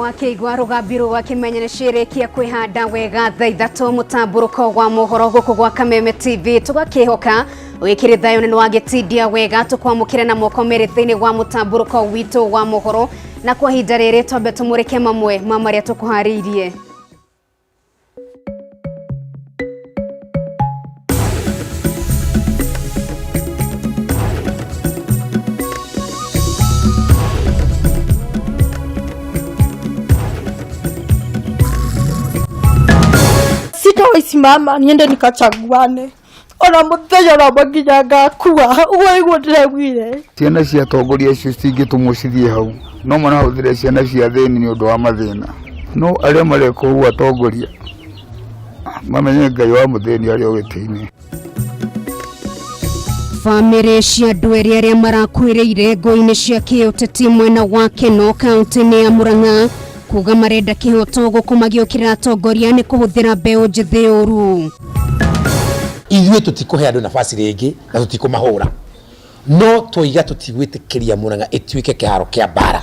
Wakĩigua rũgambi rũu akĩmenya nĩ ciĩrĩkia kwĩhanda wega thaa 3 mũtambũrũko wa mohoro gũkũ gwa Kameme TV tũgakĩhoka wĩkĩrĩ thayũ nĩ wagĩtindia wega tũkwamũkĩre na moko merĩ thĩinĩ wa mũtambũrũko witũ wa mohoro na kwa ihinda rĩrĩ twambe tũmũrĩke mamwe ma marĩa tũkũharĩirie. Sitawahi simama niende nikachaguane ona muthenya ona ũmwe nginya ngakua ũguo nĩguo ndĩraiguire. Ciana cia atongoria acio citingĩtũmwo cithiĩ hau, no marahũthĩra ciana cia athĩni nĩ ũndũ wa mathĩna. No arĩa mareka ũguo atongoria mamenye Ngai wa mũthĩni arĩ o gĩtĩ-inĩ. Bamĩrĩ cia andũ erĩ arĩa marakuĩrĩire ngũĩ-inĩ cia kĩũteti mwena wa Keno kaunti-inĩ ya Murang'a kuga marenda kĩhoto gũkũ magĩũkĩrĩra atongoria nĩ kũhũthĩra mbeũ njĩthĩ ũru. Ithuĩ tũtikũhe andũ nafasi rĩngĩ na tũtikũmahũra, no twoiga tũtigwĩtĩkĩria Murang'a ĩtuĩke kĩharo kĩa mbara.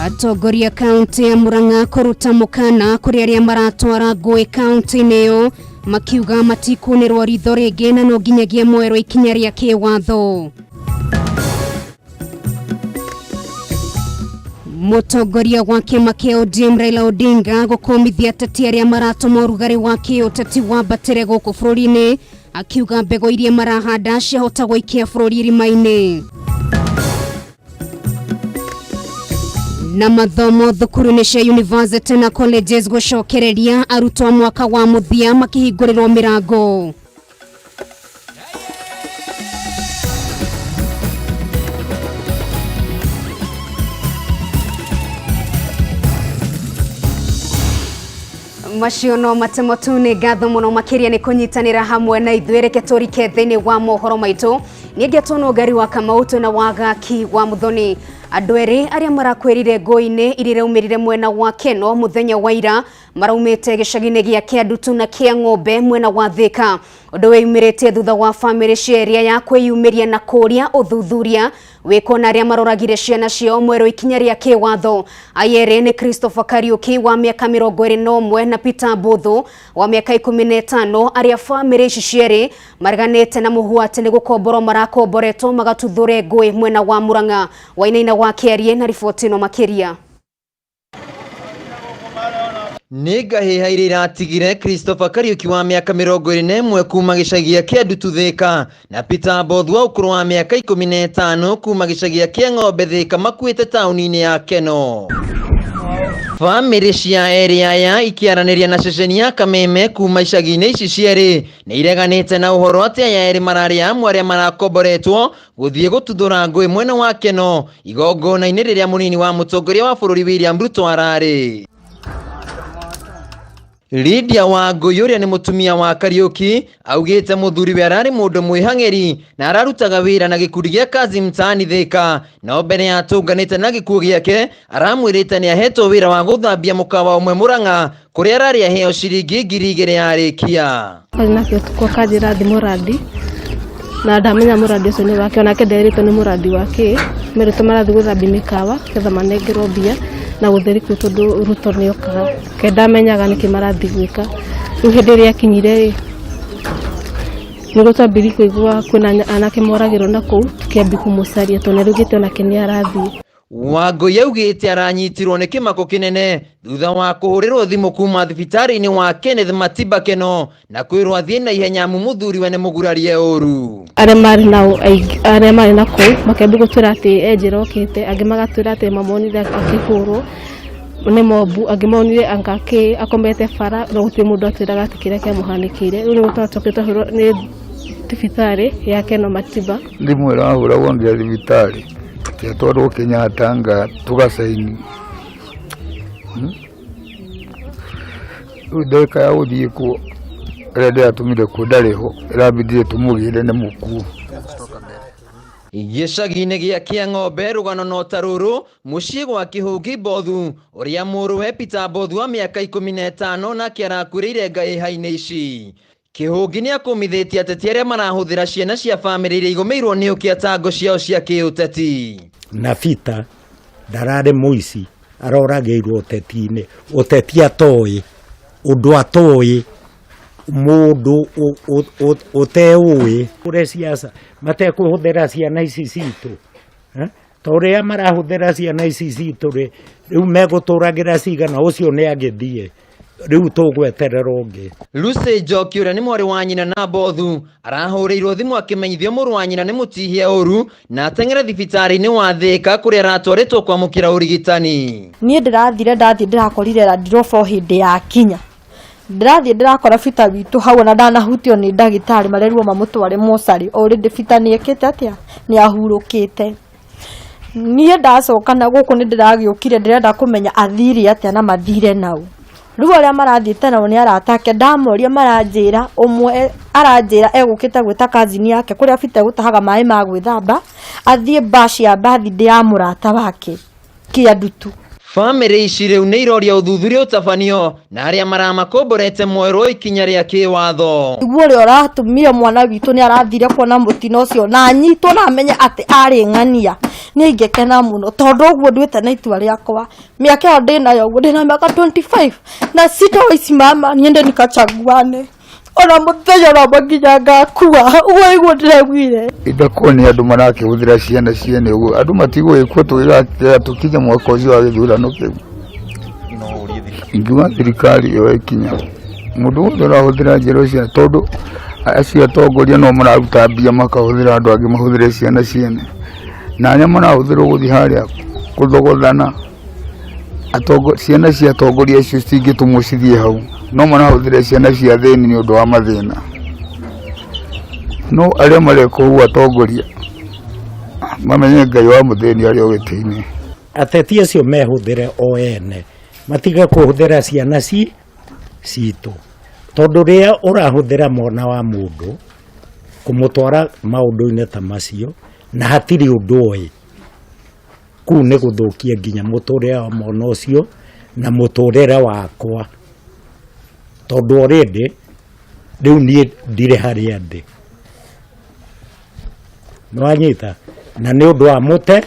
Atongoria kaunti ya Murang'a kũruta mũkana kũrĩ arĩa maratwara ngũĩ kaunti-inĩ ĩyo makiuga matikunĩrwo ritho rĩngĩ na no nginyagia moerwo ikinya rĩa kĩwatho. Mũtongoria wa kĩama kĩa ODM Raila Odinga gũkũmithia ateti arĩa maratũma ũrugarĩ wa kĩũteti wambatĩre gũkũ bũrũri-inĩ akiuga mbegũ iria marahanda ciahota gũikia bũrũri irima-inĩ. Na mathomo thukuru-inĩ cia university na colleges gũcokereria arutwo mwaka wa mũthia makĩhingũrĩrwo mĩrango. Macio no matemo tu. Nĩ ngatho mũno makĩria nĩ kũnyitanĩra hamwe na ithuĩ. Reke tũrike thĩinĩ wa mohoro maitũ. Niĩ ngetwo no ngari wa Kamau, twĩna Wagaki wa Muthoni. Andũ erĩ arĩa marakwĩrire ngũĩ-inĩ iria iraumĩrire mwena wa Keno mũthenya wa ira maraumĩte gĩcagi-inĩ gĩa Kĩandutu na kĩa Ng'ombe mwena wa Thĩka. Ũndũ wĩyumĩrĩtie thutha wa bamĩrĩ cia area ya kwĩyumĩria na kũria ũthuthuria wĩkwo na arĩa maroragire ciana ciao mwerũ ikinya rĩa kĩwatho. Aya erĩ nĩ Christopher Kariuki wa mĩaka 21 na Peter Mbũthũ wa mĩaka 15, arĩa bamĩrĩ ici cierĩ mareganĩte na mũhuo atĩ nĩ gũkomborwo marakomboretwo magatuthũre ngũĩ mwena wa Murang'a. Wainaina wa Kĩarie na riboti ĩno makĩria. Nĩ ngahĩha iria iratigire Christopher Kariuki wa mĩaka 21 kuma gĩcagi gĩa Kĩandutu Thĩka na Peter Mbothu wa ũkũrũ wa mĩaka 15 kuma gĩcagi gĩa Kĩang'ombe Thĩka makuĩte taũni-inĩ ya Keno. Bamĩrĩ cia erĩ aya ikĩaranĩria na ceceni ya Kameme kuma icagi-inĩ ici cierĩ nĩ ireganĩte na ũhoro atĩ aya erĩ mararĩ amwe arĩa marakomboretwo gũthiĩ gũtuthũra ngũĩ mwena wa Keno igongona-inĩ rĩrĩa mũnini wa mũtongoria wa bũrũri William Ruto ararĩ. Lydia Wangũi ũrĩa nĩ mũtumia wa Kariũki augĩte mũthuriwe ararĩ mũndũ mwĩhang'ĩri na ararutaga wĩra na gĩkundi gĩa Kazi Mtaani Thĩka, no mbere ya atũnganĩte na gĩkuũ gĩake aramwĩrĩte nĩ ahetwo wĩra wa gũthambia mũkawa ũmwe Mũrang'a kũrĩa ararĩ aheo ciringi 2000 yarĩkia. Twarĩ nake ũtukũ akanjĩra thiĩ mũrandi na ndamenya mũrandi ũcio nĩ wake, onake nderĩtwo nĩ mũrandi wa kĩ, merĩtwo marathiĩ gũthambia mĩkawa nĩgetha manengerwo mbia na gũtheri kũu tondũ Ruto nĩ okaga. Ke ndamenyaga nĩkĩ marathiĩ gwĩka. Rĩu hĩndĩ ĩrĩa akinyire rĩ, nĩguo twambirie kũigua kwĩna anake moragĩrwo na kũu, tũkĩambia kũmũcaria tondũ nĩ araugĩte onake nĩ arathiĩ. Wangũi augĩte aranyitirwo nĩ kĩmako kĩnene thutha wa kũhũrĩrwo thimũ kuma thibitarĩ-inĩ wa Kenneth Matiba Keno na kwĩrwo athiĩ na ihenya amu mũthuriwe nĩ mũgurarie ũru. Arĩa marĩ nao aingĩ, arĩa marĩ na kũu makĩambia gũtwĩra atĩ e njĩra okĩte, angĩ magatwĩra atĩ mamonire akĩhũrwo nĩ mobu, angĩ monire anga akĩ akomete bara, no gũtirĩ mũndũ atwĩraga atĩ kĩrĩa kĩamũhanĩkĩire. Rĩu nĩguo twacokire twahũrwo nĩ thibitarĩ ya Keno Matiba. Thimũ ĩrahũragwo ndĩ thibitarĩ atĩ atwarwo Kenyatta nga tũgacaini. Rĩu ndagĩka ya gũthiĩ kuo ĩrĩa ndĩratũmire kuo ndarĩ ho, ĩrambindire tũmũgĩre nĩ mũkuo. Gĩcagi-inĩ gĩa Kĩang'ombe rũgano no ta rũrũ, mũciĩ gwa Kĩhũngi Mbothu, ũrĩa mũrũwe Peter Mbothu wa mĩaka 15 nake arakuĩrĩire ngahĩha-inĩ ici. Kĩhũngi nĩ akũmithĩtie ateti arĩa marahũthĩra ciana cia bamĩrĩ iria igũmĩirwo nĩ ũkĩa ta ngo ciao cia kĩũteti. Na Peter Ndararĩ mũici, aroragĩirwo ũteti-inĩ, ũteti atoĩ, ũndũ atoĩ, mũndũ ũteũĩ. Ũrĩa ciaca matekũhũthĩra ciana ici citũ, ta ũrĩa marahũthĩra ciana ici citũ rĩ, rĩu megũtũragĩra cigana, ũcio nĩ agĩthiĩ. Rĩu tũgweterera ũngĩ. Lucy Njoki ũrĩa nĩ mwarĩ wa nyina na Bothu arahũrĩirwo thimũ akĩmenyithio mũrũ wa nyina nĩ mũtihie ũru na ateng'ere thibitarĩ-inĩ wa Thĩka kũrĩa aratwarĩtwo kwamũkĩra ũrigitani. Niĩ ndĩrathire ndathiĩ ndĩrakorire Land Rover o hĩndĩ yakinya. Ndĩrathiĩ ndĩrakora Peter witũ hau ona ndanahutio nĩ ndagĩtarĩ marerirwo mamũtware mocarĩ. Already Peter nĩ ekĩte atĩa? Nĩ ahurũkĩte. Niĩ ndacoka na gũkũ nĩ ndĩragĩũkire ndĩrenda kũmenya athire atĩa na mathire naũ. Rĩu arĩa marathiĩte nao nĩ arata ake ndamoria maranjĩra ũmwe aranjĩra egũkĩte gwĩta cousin yake kũrĩa Peter egũtahaga maĩ ma gwĩthamba athiĩ bash ya birthday ya mũrata wake Kĩandutu. Bamĩrĩ ici rĩu nĩ iroria ũthuthuria ũtabanio na arĩa maramakomborete moerwo ikinya rĩa kĩwatho. Nĩguo ũrĩa ũratũmire mwana witũ nĩ arathire kuona mũtino ũcio na anyitwo na amenye atĩ arĩ ng'ania nĩ ingĩkena mũno tondũ ũguo nduĩte na itua rĩakwa mĩaka ĩyo ndĩnayo ũguo ndĩna mĩaka 25 na sitawahi simama niende nikachaguane ona mũthenya ona ũmwe nginya ngakua ũguo nĩguo ndĩraiguire. Ithakwo nĩ andũ marakĩhũthĩra ciana ciene ũguo andũ matigũgĩkua tũgĩgakĩra tũkinye mwaka ũcio wa gĩthurano kĩu. Ingiuga thirikari yoe ikinya mũndũ wothe ũrahũthĩra njĩra cia tondũ acio atongoria no mararuta mbia makahũthĩra andũ angĩ mahũthĩre ciana ciene na arĩa marahũthĩrwo gũthiĩ harĩa kũthogothana ciana cia atongoria acio citingĩtũmwo cithiĩ hau no marahũthĩra ciana cia athĩni nĩ ũndũ wa mathĩna. No arĩa mareka ũguo atongoria mamenye Ngai wa mũthĩni arĩ o gĩtĩ-inĩ. Ateti acio mehũthĩre o ene matige kũhũthĩra ciana citũ tondũ rĩrĩa ũrahũthĩra mwana wa mũndũ kũmũtwara maũndũ-inĩ ta macio na hatirĩ ũndũ oĩ kũu nĩ gũthũkia nginya mũtũrĩre wa mwana ũcio na mũtũrĩre wakwa tondũ already rĩu niĩ ndirĩ harĩa ndĩ nĩwanyita na nĩ ũndũ wa mũte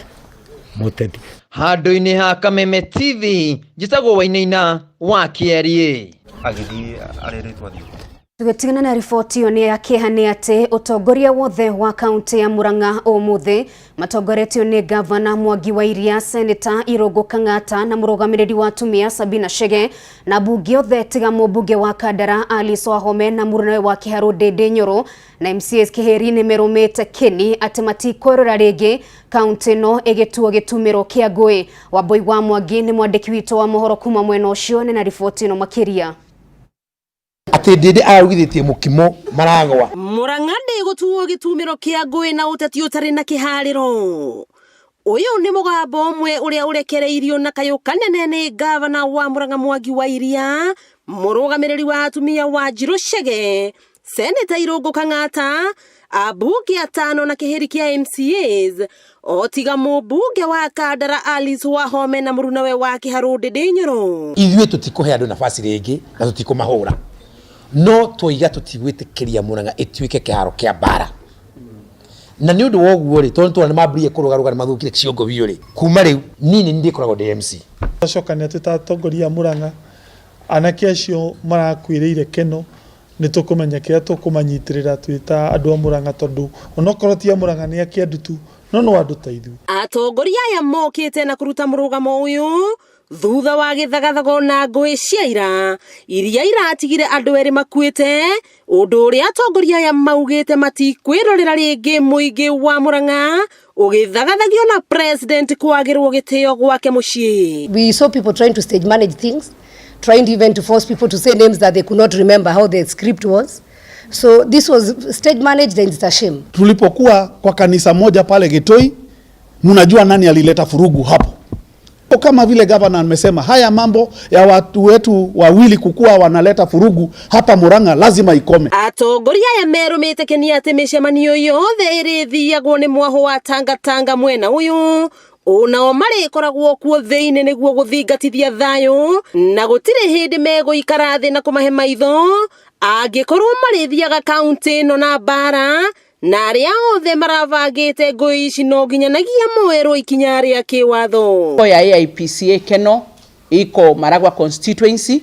mũteti. Handũ-inĩ ha Kameme TV, njĩtagwo Wainaina wa Kĩeriĩ. Agĩthiĩ arerĩtwo athiĩ kũ? Tũgĩtigana na riboti ĩyo nĩ ya kĩeha nĩ atĩ ũtongoria wothe wa kaunti ya Murang'a ũmũthĩ matongoretio nĩ gavana Mwangi wa Iria, seneta Irũngũ Kang'ata na mũrũgamĩrĩri wa atumia Sabina Chege na mbunge othe tiga mũmbunge wa Kandara Alice Wahome na mũrunawe wa Kĩharũ Ndĩndĩ Nyoro na MCAs Kĩhĩri nĩ merũmĩte kĩni atĩ matikwĩrora rĩngĩ kaunti ĩno ĩgĩtuo gĩtumĩro kĩa ngũĩ. Wambui wa Mwangi nĩ mwandĩki witũ wa mohoro kuma mwena ũcio nĩ na riboti ĩno makĩria. Atĩ Ndĩndĩ ararugithĩtie mũkimo maragwa. Murang'a ndĩgũtuo gĩtumĩro kĩa ngũĩ na ũteti ũtarĩ na kĩharĩro. Ũyũ nĩ mũgambo ũmwe ũrĩa ũrekereirio na kayũ kanene nĩ ngavana wa Murang'a Mwangi wa Iria, mũrũgamĩrĩri wa atumia wa Njirũ Chege, Seneta Irũngũ Kang'ata, ambunge atano na kĩhĩri kĩa MCAs, o tiga mũmbunge wa Kandara Alice Wahome na mũrunawe wa Kĩharũ Ndĩndĩ Nyoro. Ithuĩ tũtikũhe andũ nafasi rĩngĩ na tũtikũmahũra, no twoiga tũtigwĩtĩkĩria Murang'a ĩtuĩke kĩharo kĩa mbara. Na nĩ ũndũ wa ũguo rĩ, tondũ nĩtwona nĩmambĩrĩirie kũrũgarũga nĩmathũkire ciongo biũ rĩ, kuma rĩu niĩ nĩ niĩ ndĩkoragwo ndĩ MC. Twacokania twĩ ta atongoria a Murang'a, anake acio marakuĩrĩire Keno, nĩ tũkũmenya kĩrĩa tũkũmanyitĩrĩra twĩ ta andũ a Murang'a tondũ onokorwo ti a Murang'a nĩ a Kĩandutu no no andũ ta ithuĩ. Atongoria aya mokĩte na kũruta mũrũgamo ũyũ thutha wa gĩthagathago na ngũĩ cia ira iria iratigire andũ erĩ makuĩte, ũndũ ũrĩa atongoria aya maugĩte matikwĩrorera rĩngĩ mũingĩ wa Murang'a ũgĩthagathagio na president kwagĩrwo gĩtĩo gwake mũciĩ. We saw people trying to stage manage things, trying even to force people to say names that they could not remember how the script was. So this was stage managed and it's a shame. Tulipokuwa kwa kanisa moja pale Gitoi, mnajua nani alileta furugu hapo. Kama vile governor amesema, haya mambo ya watu wetu wawili kukua wanaleta furugu hapa Murang'a lazima ikome. Atongoria aya merũmĩte kenia atĩ mĩcemanio yothe ĩrĩthiagwo nĩ mwahũ wa tangatanga mwena ũyũ onao marĩkoragwo kuo thĩinĩ nĩguo gũthingatithia thayũ na gũtirĩ hĩndĩ megũikara thĩ na kũmahe maitho angĩkorwo marĩthiaga kaunti ĩno na mbara Na arĩa othe marabangĩte ngũĩ ici no nginyanagia moerwo ikinya rĩa kĩwatho. Ya AIPCA Keno iko Maragua constituency.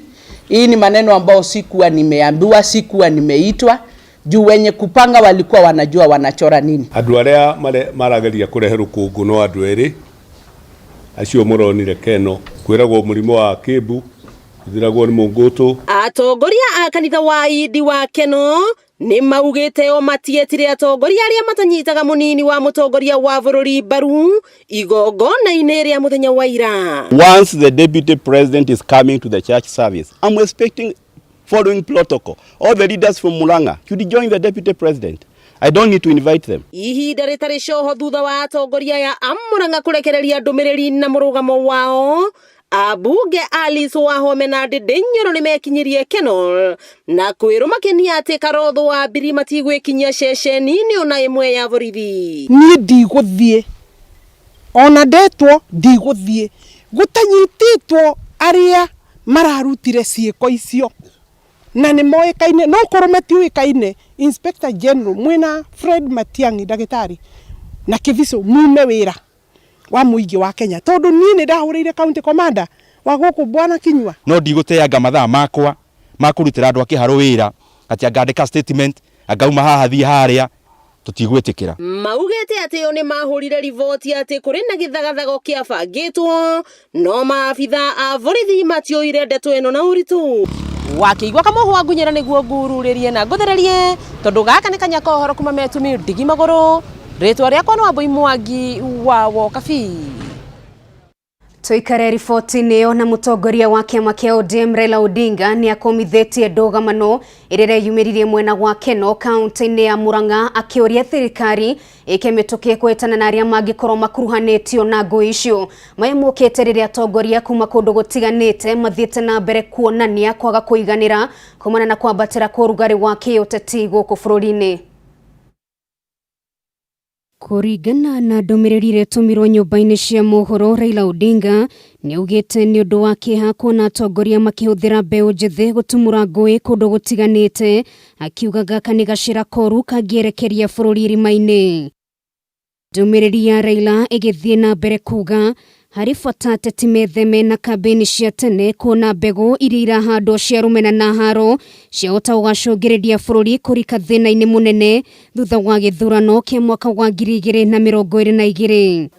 Hii ni maneno ambayo sikuwa nimeambiwa, sikuwa nimeitwa juu wenye kupanga walikuwa wanajua wanachora nini. Andũ arĩa marageria kũrehe rũkũngũ no andũ erĩ acio mũronire Keno kwĩragwo mũrimũ wa kĩmbu ũthiragwo nĩ mũngũtũ. Atongoria a kanitha wa Idi wa Keno nĩ maugĩte o matietire atongoria arĩa matanyitaga mũnini wa mũtongoria wa bũrũri mbaru igongona-inĩ rĩa mũthenya wa ira. Once the deputy president is coming to the church service, I'm expecting following protocol. All the leaders from Murang'a should join the deputy president. I don't need to invite them. Ihinda rĩtarĩ coho thutha wa atongoria aya a Murang'a kũrekereria ndũmĩrĩri na mũrũgamo wao, ambunge Alice Wahome na Ndindi Nyoro nĩmekinyirie Kenol na kwĩrwo makenia atĩ Karotho wa Mbiri matigwĩkinyia ceceni-inĩ ona ĩmwe ya borithi. Niĩ ndigũthiĩ ona ndetwo ndigũthiĩ gũtanyitĩtwo arĩa mararutire ciĩko icio na nĩ moĩkaine, no korwo matiũĩkaine. Inspector General mwĩna Fred Matiang'i ndagĩtarĩ na Kĩbicũ mume wĩra wa mũingĩ wa Kenya, tondũ niĩ nĩ ndahũrĩire county commander wa gũkũ Bwana Kinyua. No ndigũteanga mathaa makwa ma kũrutĩra andũ a kĩharũ wĩra atĩ angandĩka statement angauma haha thiĩ harĩa, tũtigwĩtĩkĩra. Maugĩte atĩ o nĩ mahũrire riboti atĩ kũrĩ na gĩthagathago kĩabangĩtwo, no maabitha a borithi matioire ndeto ĩno na ũritũ. Wakĩigua kamũhwa ngunyĩra nĩguo ngururĩrie na ngũthererie, tondũ gaka nĩ kanya ka ũhoro kuma metumi ndigi magũrũ. Rĩtwa rĩakwa nĩ Wambui Mwangi wa Wokabi. Tuikare riboti-inĩ ĩyo na mũtongoria wa kĩama kĩa ODM Raila Odinga nĩ akomithĩtie ndũgamano ĩrĩa ĩreyumĩririe mwena wa Keno kaunti-inĩ ya Murang'a akĩũria thirikari ĩke mĩtũkĩ kũhĩtana na arĩa mangĩkorwo makuruhanĩtio na ngũĩ icio. Maya mokĩte rĩrĩa atongoria kuma kũndũ gũtiganĩte mathiĩte na mbere kuonania kwaga kũiganĩra kumana na kwambatĩra kwa ũrugarĩ wa kĩũteti gũkũ bũrũri-inĩ. Kũringana na ndũmĩrĩri ĩrĩa ĩtũmirwo nyũmba-inĩ cia mohoro, Raila Odinga nĩaugĩte nĩ ũndũ wa kĩeha kuona atongoria makĩhũthĩra mbeũ njĩthĩ gũtumũra ngũĩ kũndũ gũtiganĩte, akiuga gaka nĩ gacĩra koru kangĩerekeria bũrũri irima-inĩ. Ndũmĩrĩri ya Raila ĩgĩthiĩ na mbere kuga harĩ bata ateti metheme na kambĩini cia tene kuona mbegũ iria irahandwo cia rũmena na haro ciahota gũgacũngĩrĩria bũrũri kũrika thĩna-inĩ mũnene thutha wa gĩthurano kĩa mwaka wa 2022.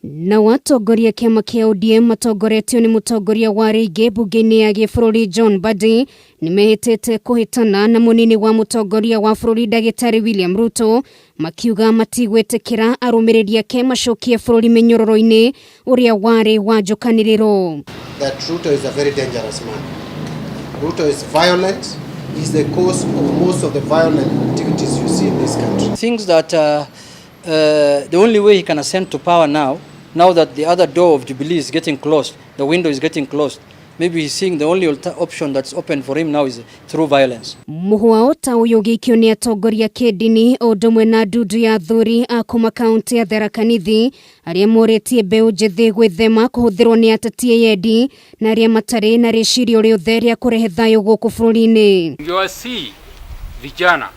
Nao atongoria kĩama kĩa ODM matongoretio nĩ mũtongoria wa rĩngĩ mbunge-inĩ ya gĩbũrũri John Mbadi nĩmehĩtĩte kũhĩtana na mũnini wa mũtongoria wa bũrũri ndagĩtarĩ William Ruto makiuga matigwĩtĩkĩra arũmĩrĩri ake macokie bũrũri mĩnyororo-inĩ ũrĩa warĩ wa njũkanĩrĩro. That Ruto is a very dangerous man. Ruto is violent. He's the cause of most of the violent activities you see in this country. Things that the only way he can ascend to power now, now that the other door of Jubilee is getting closed, the window is getting closed, maybe he's seeing the only option that's open for him now is through violence. Mũhwa ta ũyũ ũgĩikio nĩ atongoria kĩndini o ũndũ ũmwe na ndundu ya athuri a kuma kaunti ya Tharaka Nithi arĩa morĩtie mbeũ njĩthĩ gwĩthema kũhũthĩrwo nĩ ateti eyendi na arĩa matarĩ na rĩciria rĩothe rĩa kũrehe thayũ gũkũ bũrũri-inĩ. Ningewasihi vijana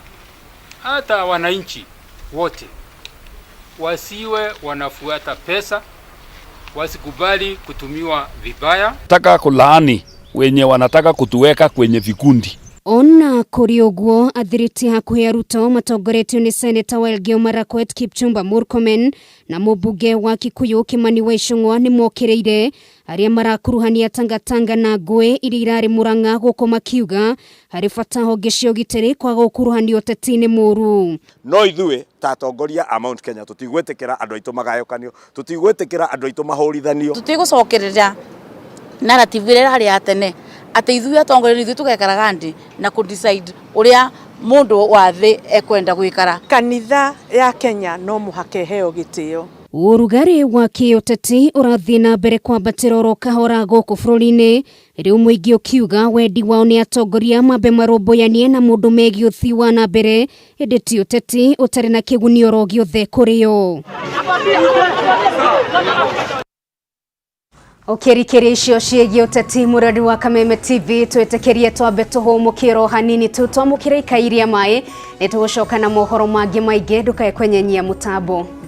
hata wananchi wote wasiwe wanafuata pesa, wasikubali kutumiwa vibaya. Nataka kulaani wenye wanataka kutuweka kwenye vikundi. Ona kũrĩ ũguo athiriti hakuhĩ a Ruto matongoretio nĩ seneta wa Elgeyo Marakwet Kipchumba Murkomen na mũmbunge wa Kikuyu Kimani wa Ichung'wa nĩmokĩrĩire arĩa marakuruhania tangatanga na ngũĩ iria irarĩ Murang'a gũkũ makiuga harĩ bata honge cia ũgitĩri kwaga gũkuruhanio ũteti-inĩ mũru. No ithuĩ ta atongoria a Mount Kenya tũtigwĩtĩkĩra andũ aitũ magayũkanio, tũtigwĩtĩkĩra andũ aitũ mahũrithanio. Tũtigũcokerera narrative ĩrĩa ĩrarĩ ya tene atĩ ithuĩ atongoria ithuĩ tũgekaraga ndĩ na kũ decide ũrĩa mũndũ wa thĩ ekwenda gwĩkara. Kanitha ya Kenya no mũhaka ĩheo gĩtĩo. Ũrugarĩ wa kĩũteti ũrathiĩ na mbere kwambatĩra oro kahora gũkũ bũrũri-inĩ, rĩu mũingĩ ũkiuga wendi wao nĩ atongoria mambe marũmbũyanie na mũndũ megiĩ ũthii wa na mbere, ĩndĩ ti ũteti ũtarĩ na kĩguni oro gĩothe kũrĩ o. Ũkĩrikĩria icio ciĩgiĩ ũteti mũrori wa Kameme TV twĩtĩkĩrie twambe tũhũmũkĩrwo hanini tu twamũkĩre ikai rĩa maĩ nĩ tũgũcoka na mohoro mangĩ maingĩ ndũkae kwenyenyia mũtambo.